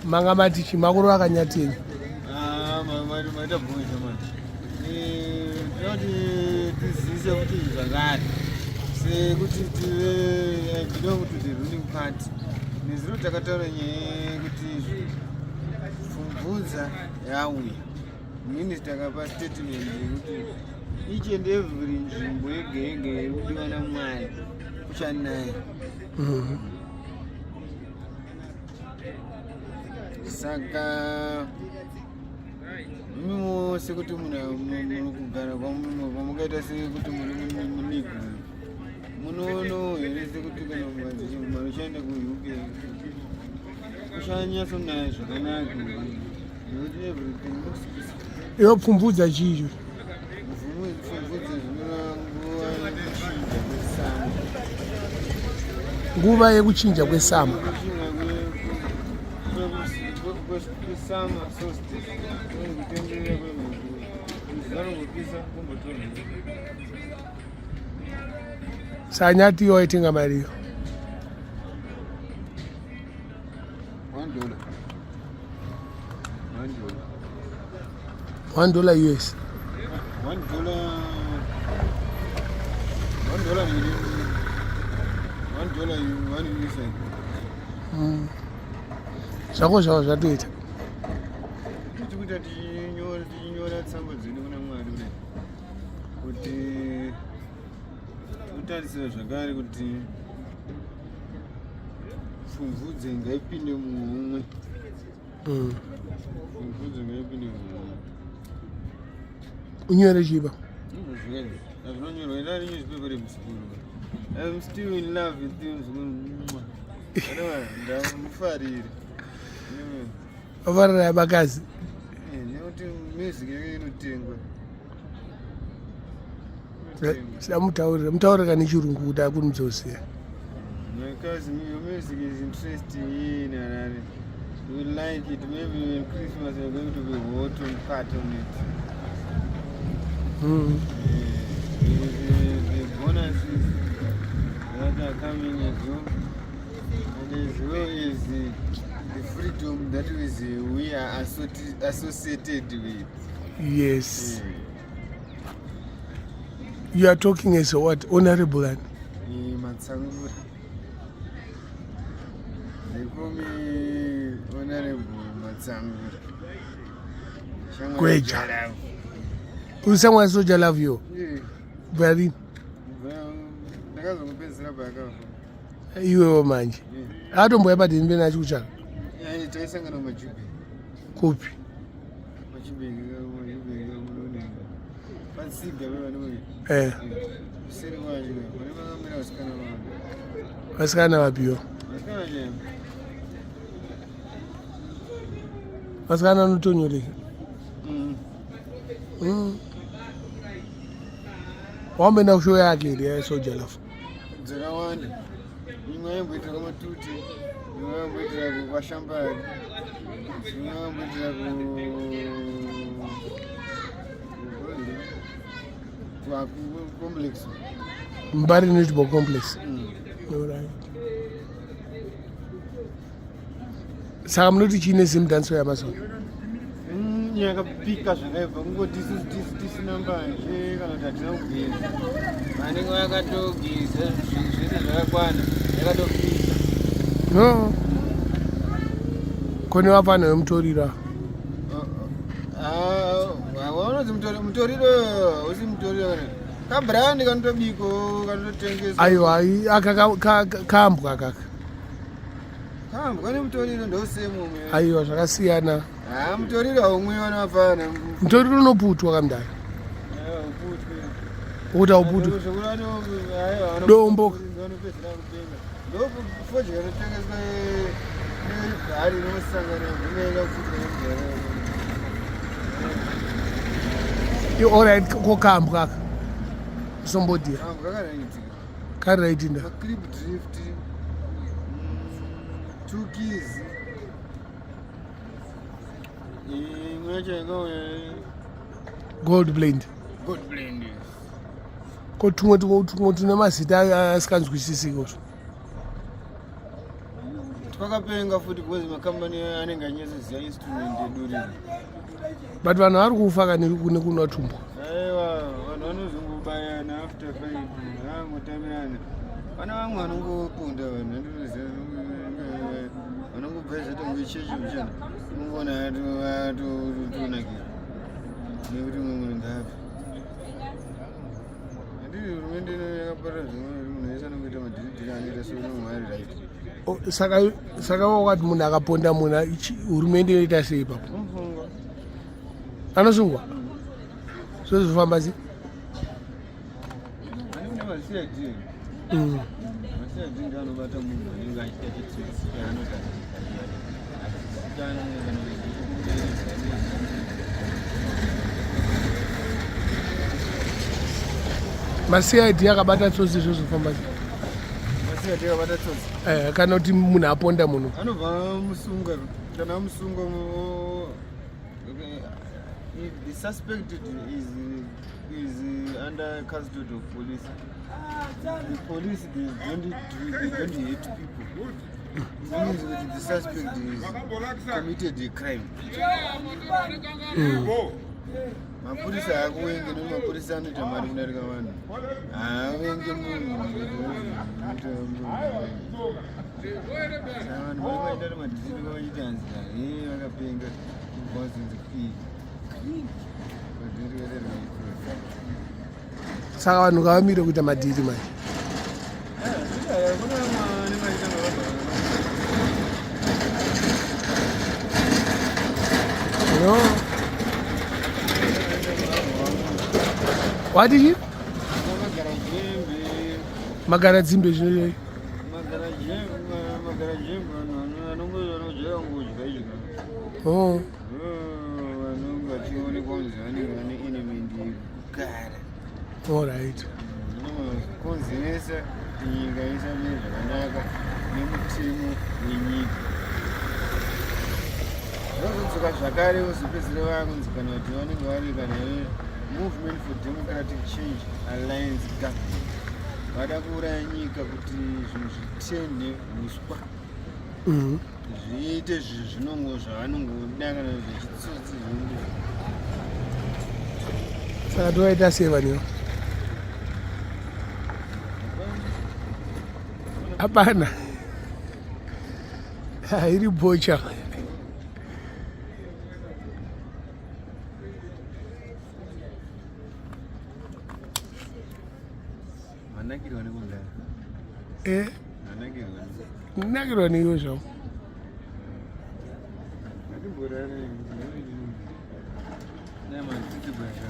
Manga mati chi makuru akanyatini. Ah, maita bvunza manje. Eh, tinoti tizivise kuti zvakare sekuti tive eh, belong to the ruling party. Nezuro takataura nyaya yekuti pfumvudza yauya. Minister akapa statement yekuti each and every nzvimbo yega yega iri kudiwa naMwari kuchanaya. Saka imiwo sekuti muri kugara kwamukaita sekuti muri muniguru munoonawo here sekuti kana muchienda kuUK kuchanyatsonaya zvakanaka nekuti everything looks peaceful. Iwe pfumvudza chii icho? Pfumvudza zvinoreva nguva yekuchinja kwesama. Nguva yekuchinja kwesama. Kwesama solstice kutenderera kwemhepo zvanongopisa kumbotonhora. Sanyati iyo waitenga mari iyo. $1. $1 US. $1. $1 $1 one US. Zvako zvavo zvatoita. Tikuita tichinyora tichinyora tsamba dzedu kuna Mwari kudai. Kuti kutarisira zvakare kuti pfumvudze ngaipinde muhomwe. Pfumvudze ngaipinde muhomwe. Unyore chiba. Zvinonyorwa enda newspaper remuzukuru. I'm still in love with you muzukuru. Ndamufarira. Vafarira bakazi. Nekuti music yake inotengwa. Samutaurira, mutaurira nechirungu kuti akurumidze. My cousin, your music is interesting here in Harare. You will like it. Maybe in Christmas you're going to be hot on part on it. The bonuses that are coming as well, and as well as the freedom that is, we are associated with. Yes. You are talking as a what? Honorable and Matsangura. They call me Honorable Matsangura. Gweja. Someone Soul Jah Love you. Yeah. Very. Ndakazongopedzisira paakafa. Iwewo manje. Atomboya padini pena achikutsvaka. Taisangana muMajubheki. Kupi? Majubheki, Majubheki munooneka. Patsiga pevanouya. Kuseri kwacho pane vakamira vasikana vangu. Vasikana vapiwo. Vasikana chaivo. Vasikana anotonyoreka. Wamboenda kushow yake here yaSoul Jah Love? Dzakawanda. Imwe yaimboitira kwaMatute, imwe yaimboitira kwaShambari, imwe yaimboitira ku complex. Mbare Netball Complex. Alright. Saka munoti chiine Zimdancehall yamazuva? Yakapika zvakaibva kungoti isusu tisina mbanje kana kuti hatina kugeza. Vanenge vakatogeza zvese zvakakwana, yakatopisa. No. Kone vapfana vemutoriro. Waunonzi mutoriro usi mutoriro kana kabrand kanotobiko kanototengeswa. Aiwa, aka kambwa kaka. Kambwa nemutoriro ndosemo. Aiwa, zvakasiyana. Ha, mutoriro haumwiwa nevapfana. Mutoriro unoputwa kamudara. Ukuti hauputwi. Dombo. Ndofodya inotengeswa nebhari inosangana gume inoputwa nemudhara. Alright, ko kambwa aka. Sombodiya. Kambwa karaitika. Karaiti nda. Clip drift. Two keys. Imwe yacho yakauya Gold blend. Gold blend. Ko tumwe tumwe tune mazita asikanzwisisiki. Twakapenga futi because makambani anenge achinyatsoziva instrument yeduriro. But vanhu vari kufa ka nekunwa tumbwa. Aiwa, vanhu vanozongobayana after fight, vangotamirana. Pane vamwe vanongoponda vanhu, andinoziva vanongobva zvatonge chechi uchana. Unongoona atonakira. Nekuti mumwe munhu ngaafe. Handiti hurumende ino yakapara zvimwe munhu wese anongoita madhiridhiri anoita seunongo ari right. Saka saka wakati munhu akaponda munhu hurumende inoita sei ipapo? Unosungwa. Anosungwa? Zvozofamba sei? Ani kune maCID. MaCID ndiwo anobata munhu anenge achiita chitsotsi chaanoti achizikanwa kana maCID akabata tsotsi zvozofamba sei? MaCID akabata tsotsi. Eh, kana kuti munhu aponda munhu. Anobva amusunga, kana amusunga okay, if the suspected is under custody of police. The police, they don't hate people. It means that the suspect is committed a crime. Mapurisa haakuwenge nekuti mapurisa anoita mari kudarika vanhu. Haavenge munhu. Saka vanhu vanenge vachiita madhiri vachiita hanzi he vakapenga kubva vazonzi kwii. Madhiri akaita. Saka vanhu ngavamire kuita madhiri manje. Kuna vamwe vanenge vachiita mabasa. No. Wati chi? Magara jembe. Magara dzimbe zvino. Magara jembe, magara jembe vanhu vanongojaira kungodya idya. Oh. Vanonge vachionekwa kunzi vanenge vane element yekugara. All right. Konzeresa kuti nyika isamire zvakanaka nemutemo wenyika. Vazodzoka zvakare vozopedzisira vakunzi kana kuti vanenge vari kana Movement for Democratic Change Alliance government. Vada kuuraya nyika kuti zvinhu zvitenhe uswa. Zviite zvinongo zvavanongoda kana zvechitsotsi zvinongo. Saka tovaita sei vanhu? Hapana. Iri bocha. Manakirwa nekugara. Eh, Manakirwa. Nakirwa neiwe zvavo. Matimborare. Nema titi bwasha.